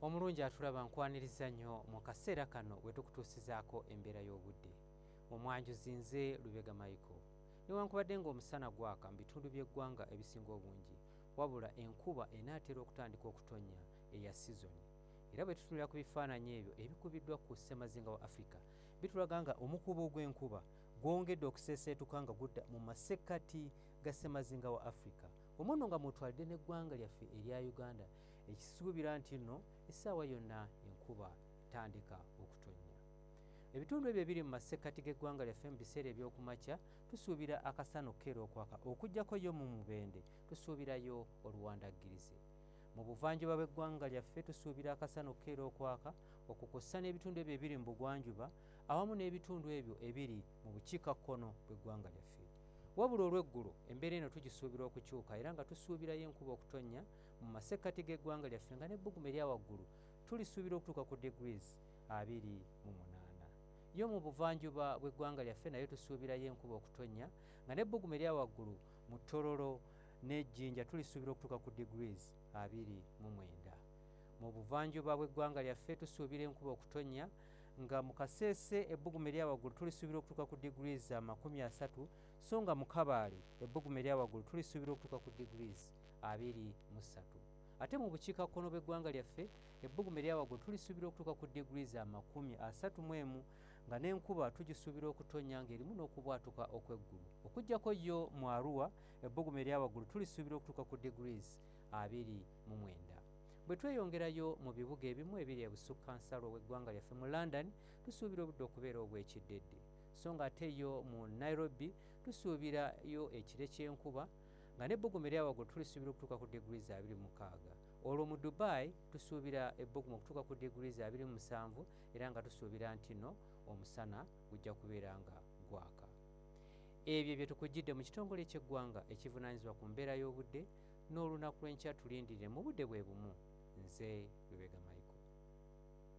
Omulungi atulaba, nkwaniriza nnyo mu kaseera kano we tukutuusizaako embeera y'obudde. Omwanjuzi nze Lubega Michael. Newankubadde ng'omusana gwaka mu bitundu by'eggwanga ebisinga obungi, wabula enkuba enaatera okutandika okutonnya eya sizoni. Era bwe tutunulira ku bifaananyi ebyo ebikubiddwa ku ssemazinga wa Africa, bitulaga nga omukuubo gw'enkuba gwongedde okuseeseetuka nga gudda mu masekkati ga ssemazinga wa Africa, omwo nno nga mwotwalidde n'eggwanga lyaffe erya Uganda, ekisuubira nti nno essaawa yonna enkuba etandika okutonnya. Ebitundu ebyo ebiri mu masekkati g'eggwanga lyaffe, mu biseera ebyokumakya tusuubira akasana okukeera okwaka, okuggyako yo mu Mubende tusuubirayo oluwandaggirize. Mu buvanjuba bw'eggwanga lyaffe tusuubira akasana okukeera okwaka, okwo kw'ossa n'ebitundu ebyo ebiri mu bugwanjuba awamu n'ebitundu ebyo ebiri mu bukiikakkono bw'eggwanga lyaffe. Wabula olw'eggulo embeera eno tugisuubira okukyuka, era nga tusuubirayo enkuba okutonnya mu masekkati g'eggwanga lyaffe, nga n'ebbugumu erya waggulu tulisuubira okutuuka ku degrees 28. Yo mu buvanjuba bw'eggwanga lyaffe nayo tusuubirayo enkuba okutonnya, nga n'ebbugumu erya waggulu mu Tororo n'ejjinja tulisuubira okutuuka ku degrees 29. Mu buvanjuba bw'eggwanga lyaffe tusuubira enkuba okutonnya, nga mu Kaseese ebbugumu erya waggulu tulisuubira okutuuka ku degrees 30, so nga mu Kabaale ebbugumu erya waggulu tulisuubira okutuuka ku degrees 23. Ate mu bukiikakkono bw'eggwanga lyaffe ebbugumu erya waggulu tulisuubira okutuuka ku degrees 31, nga n'enkuba tugisuubira okutonnya ng'erimu n'okubwatuka okw'eggulu. Okuggyako yo mu Arua ebbugumu erya waggulu tulisuubira okutuuka ku degrees 29. Bwe tweyongerayo mu bibuga ebimu ebiri ebusukka nsalo w'eggwanga lyaffe, mu London tusuubira obudde okubeera obw'ekiddedde, so nga ate yo mu Nairobi tusuubirayo ekire ky'enkuba, nga n'ebbugumu erya waggulu tulisuubira okutuuka ku degrees 26. Olwo mu Dubai tusuubira ebbugumu okutuuka ku degrees 27, era nga tusuubira nti nno omusana gujja kubeera nga gwaka. Ebyo bye tukujjidde mu kitongole ky'eggwanga ekivunaanyizibwa ku mbeera y'obudde. N'olunaku lw'enkya tulindirire mu budde bwe bumu. Nze Lubega Michael.